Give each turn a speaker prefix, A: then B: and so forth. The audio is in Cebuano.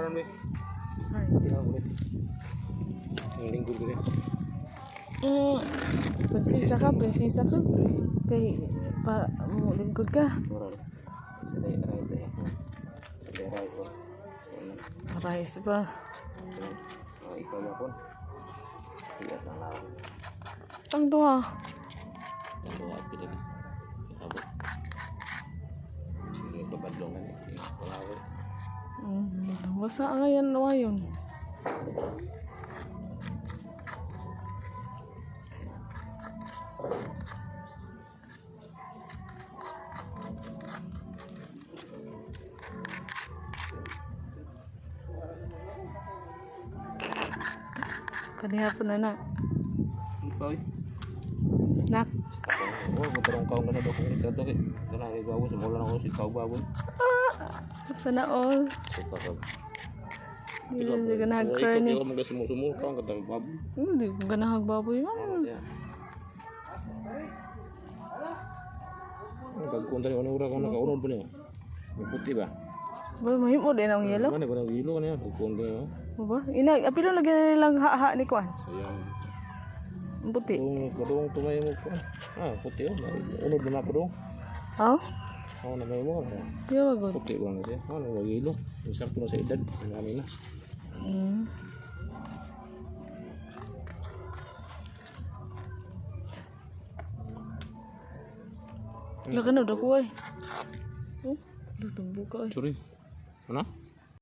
A: Karon be.
B: Ay.
A: Pati ka ulit. Ang lingkod ko rin.
B: Prinsesa ka, prinsesa ka. Kay pa mo lingkod ka.
A: Mura rin. Sa day rice day. Sa day rice to.
B: Rice pa.
A: Oh, ikaw yapon. Iya lang lawa.
B: Ang duha.
A: Ang duha pila ka. Abot. Sige, babadlongan. Pangawi.
B: Wasa nga yan, wa yun. Kanihapon na na.
A: Ano pa oy?
B: Snack.
A: Oh, matarong kaong ka na daw kung ikaw daw eh. Kana kay bawo, sumula na ako si kaw bawo.
B: Sana all.
A: Suka ka.
B: Hindi na siya ganahag karne.
A: Ikaw mga sumusumul kaong ka daw bawo.
B: Hindi ko ganahag baboy man.
A: Pagkunta ni ura ka nakaunod pa niya. May puti ba?
B: Ba, mahimo din ang yellow.
A: Ano ba nang hilo ka niya? Pagkunta niya.
B: Ba? Ina, apilo lagi na nilang haha ni Kwan.
A: Sayang.
B: Ang puti.
A: Kung kadung tumay mo ko. Ah, puti oh. Unod na na po dong.
B: Oh?
A: Ako na may mo.
B: Di ba good?
A: Puti ba na siya? Ano, wag hilo. Sakto na sa edad. Ang na.
B: Laki na dako ay. Oh, lutong buka ay.
A: Sorry. Ano?